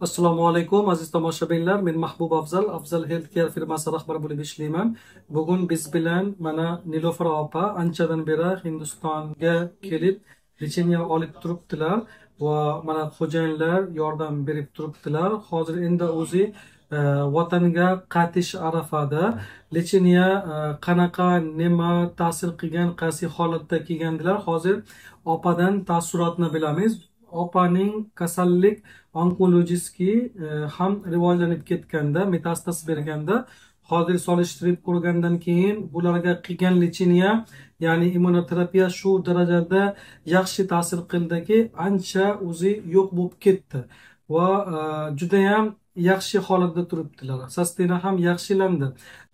Assalomu alaykum aziz tomoshabinlar, men Mahbub Afzal, Afzal Healthcare firmasi rahbari bo'lib ishlayman. Bugun biz bilan mana Nilufar opa anchadan beri Hindistonga kelib lecheniya olib turibdilar va mana xo'jayinlar yordam berib turibdilar. Hozir endi o'zi vatanga qaytish arafada lecheniya qanaqa nima ta'sir qilgan, qaysi holatda kelgandilar. Hozir opadan taassurotni bilamiz. Opaning kasallik onkologik ham rivojlanib ketganda, metastaz berganda, hozir solishtirib ko'rgandan keyin bularga qilgan lecheniya, ya'ni immunoterapiya shu darajada yaxshi ta'sir qildiki, ancha o'zi yo'q bo'lib ketdi va juda ham yaxshi holatda turibdilar. Sastena ham yaxshilandi.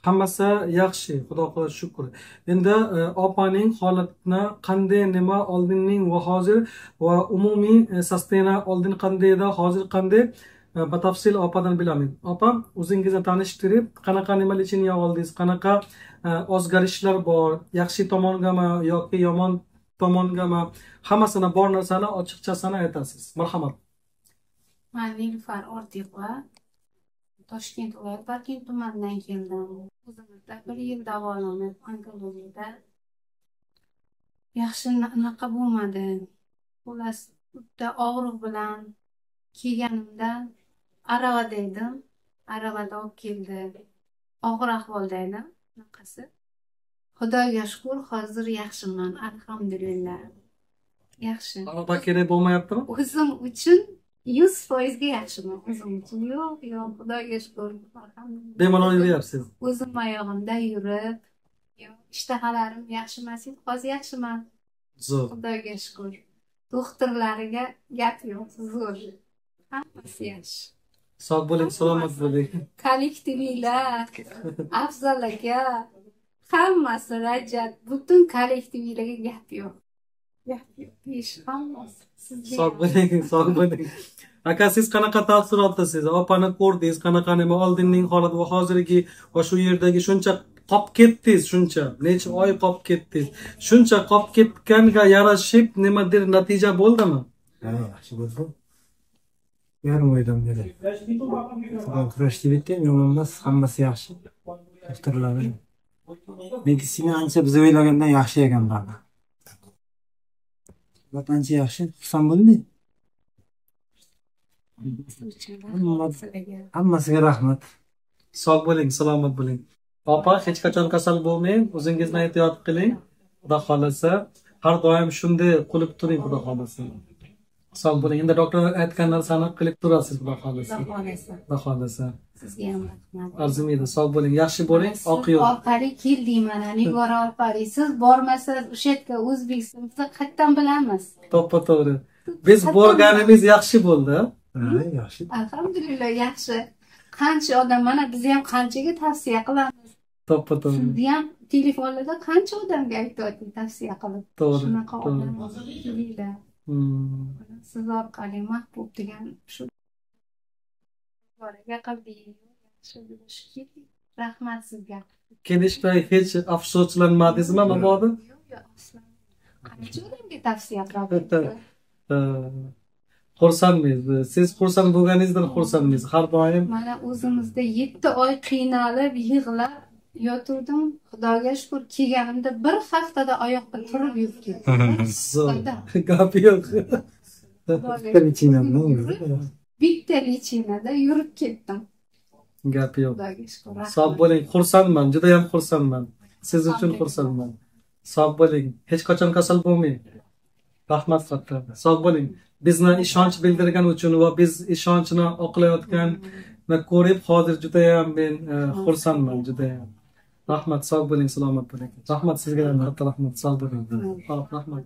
Hammasi yaxshi, Xudoga shukr. Endi opaning holatini qanday, nima oldinning va hozir va umumiy sastena oldin qanday edi, hozir qanday, batafsil opadan bilamiz. Opa, o'zingizni tanishtirib, qanaqa nima lecheniya oldingiz, qanaqa o'zgarishlar bor, yaxshi tomongami yoki yomon tomongami, hammasini bor narsani ochiqchasini aytasiz. Marhamat. Men Nilufar Ortiqova, Toshkent viloyati Parkent tumanidan keldim. O'zimizda bir yil davolanib, onkologiyada yaxshi anaqa bo'lmadi. Xullas, bitta og'riq bilan kelganimda aravada edim. Aravada olib keldi. Og'ir ahvolda edim, anaqasi. Xudoga shukr, hozir yaxshiman, alhamdulillah. Yaxshi. Arava kerak bo'lmayaptimi? O'zim uchun 100%ga yaxshiman, o'zim uchun. Yo'q, yo'q, Xudoga shukr. Bemalol yuryapsiz. O'zim oyog'imda yurib, ishtahalarim yaxshi emas edi, hozir yaxshiman. Zo'r. Xudoga shukr. Doktorlariga gap yo'q, zo'r. Hammasi yaxshi. Sog' bo'ling, salomat bo'ling. Kollektivlar, Afzal aka, hammasi Rajat, butun kollektivlarga gap yo'q. Gap yo'q, ish hammasi. Sog' bo'ling, sog' bo'ling. Aka, siz qanaqa taassurotdasiz? Opani ko'rdingiz, qanaqa nima oldinning holati va hozirgi va shu yerdagi shuncha qolib ketdingiz, shuncha necha oy qolib ketdingiz. Shuncha qolib ketganga yarashib nimadir natija bo'ldimi? Ha, yaxshi bo'ldi. Yarim oydan beri. Xudo kurashdi bitdi, yomon emas, hammasi yaxshi. Doktorlar, meditsina ancha biz o'ylagandan yaxshi ekan baribir. Ancha yaxshi, xursand bo'ldik. Hammasiga rahmat. Sog' bo'ling, salomat bo'ling. Opa, hech qachon kasal bo'lmang, o'zingizni ehtiyot qiling. Xudo xolasa, har doim shunday qilib turing, Xudo xolasa. Sog' bo'ling. Endi doktor aytgan narsani qilib turasiz, Xudo xolasa. Xudo xolasa. Sizga ham rahmat. Arzimaydi. Sog' bo'ling, yaxshi bo'ling, oq yo'l. Orqali keldik mana, Nigora orqali. Siz bormasangiz o'sha yerga O'zbekistonda qayerdan bilamiz? To'ppa-to'g'ri. Biz borganimiz yaxshi bo'ldi. Ha, yaxshi. Alhamdulillah, yaxshi. Qancha odam mana biz ham qanchaga tavsiya qilamiz. To'ppa-to'g'ri. Sizni ham telefonlarda qancha odamga aytyapti tavsiya qilib. To'g'ri. Shunaqa odam. Siz orqali Mahbub degan shu boraga qildik. Rahmat sizga. Kelishda hech afsuslanmadingizmi mabodo? Yo'q, yo'q, aslo. Qancha odamga tavsiya qildim. Xursandmiz. Siz xursand bo'lganingizdan xursandmiz. Har doim mana o'zimizda 7 oy qiynalib, yig'lab yotuvdim. Xudoga shukr, kelganimda bir haftada oyoqqa turib yurib ketdim. Zo'r. Gap yo'q. Bitta lechenada yurib ketdim. Gap yo'q. Sog' bo'ling, xursandman, juda ham xursandman. Siz uchun xursandman. Sog' bo'ling, hech qachon kasal bo'lmang. Rahmat katta. Sog' bo'ling. Bizni ishonch bildirgan uchun va biz ishonchini oqlayotgan va ko'rib hozir juda ham men xursandman, juda ham. Rahmat, sog' bo'ling, salomat bo'ling. Rahmat sizga ham katta rahmat, sog' bo'ling. Rahmat.